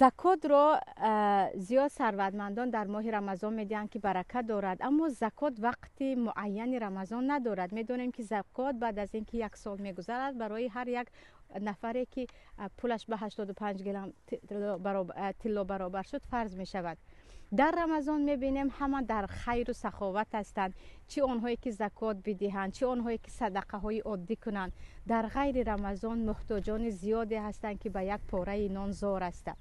Закотро зиёд сарватмандон дар моҳи Рамазон медиҳанд, ки баракат дорад, аммо закот вақти муайяни Рамазон надорад. Медонем, ки закот баъд аз ин ки як сол мегузарад, барои ҳар як нафаре, ки пулаш ба 85 грамм тилло баробар шуд, фарз мешавад. Дар Рамазон мебинем, ҳама дар хайру саховат ҳастанд, чӣ онҳое ки закот бидиҳанд, чӣ онҳое ки садақаҳои оддӣ кунанд. Дар ғайри Рамазон муҳтоҷони зиёде ҳастанд, ки ба як пораи нон зор ҳастанд.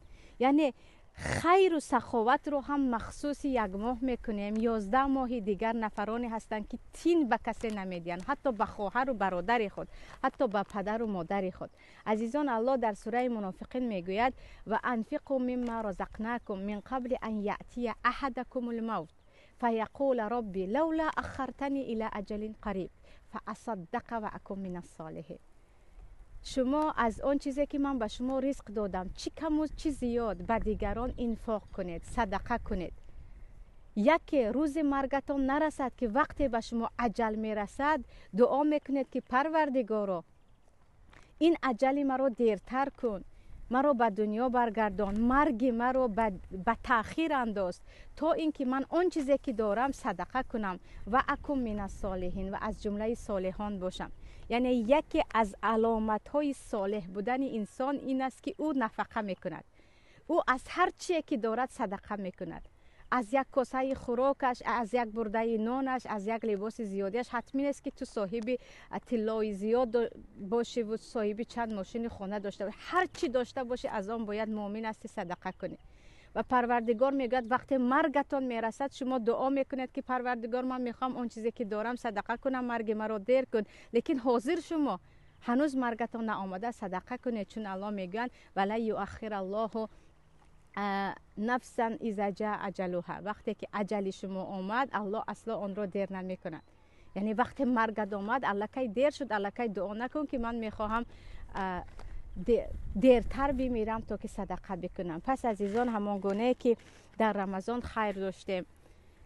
Яъне хайру саховатро ҳам махсуси як моҳ мекунем, 11 моҳи дигар нафароне ҳастанд, ки тин ба касе намедиҳанд, ҳатто ба хоҳару бародари худ, ҳатто ба падару модари худ. Азизон, Аллоҳ дар сураи Мунофиқин мегӯяд: وأنفقوا مما رزقناكم من قبل أن يأتي أحدكم الموت فيقول رب لولا أخرتني إلى أجل قريب فأصدق وأكن من الصالحين. Шумо аз он чизе, ки ман ба шумо ризқ додам, чӣ каму чӣ зиёд, ба дигарон инфоқ кунед, садақа кунед, яке рӯзи маргатон нарасад, ки вақте ба шумо аҷал мерасад, дуо мекунед, ки Парвардигоро, ин аҷали маро дертар кун, маро ба дунё баргардон, марги маро ба таъхир андоз, то ин ки ман он чизе, ки дорам, садақа кунам وأكن من الصالحين ва аз ҷумлаи солиҳон бошам. Яъне яке аз аломатҳои солеҳ будани инсон ин аст, ки ӯ нафақа мекунад, ӯ аз ҳар чие, ки дорад, садақа мекунад, аз як косаи хӯрокаш, аз як бурдаи нонаш, аз як либоси зиёдиаш. Ҳатмӣ нест, ки ту соҳиби тиллои зиёд бошиву соҳиби чанд мошини хона дошта бошӣ. Ҳар чӣ дошта бошӣ, аз он бояд, муъмин ҳастӣ, садақа кунӣ. Ва Парвардигор мегӯяд: вақте маргатон мерасад, шумо дуо мекунед, ки Парвардигор, ман мехоҳам он чизе, ки дорам, садақа кунам, марги маро дер кун. Лекин ҳозир шумо ҳанӯз маргатон наомада, садақа кунед, чун Аллоҳ мегӯянд: ولن يؤخر الله نفسا إذا جاء أجلها. Вақте ки аҷали шумо омад, Аллоҳ асло онро дер намекунад. Яъне вақте маргат омад, аллакай дер шуд, аллакай дуо накун, ки ман мехоҳам дертар бимирам, то ки садақа бикунам. Пас, азизон, ҳамон гунае ки дар Рамазон хайр доштем,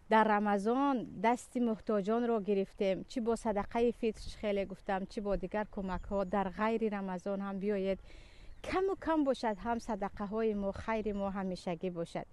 дар Рамазон дасти муҳтоҷонро гирифтем, чӣ бо садақаи фитр, хеле гуфтам, чӣ бо дигар кӯмакҳо, дар ғайри Рамазон ҳам биёед, каму кам бошад ҳам, садақаҳои мо, хайри мо ҳамешагӣ бошад.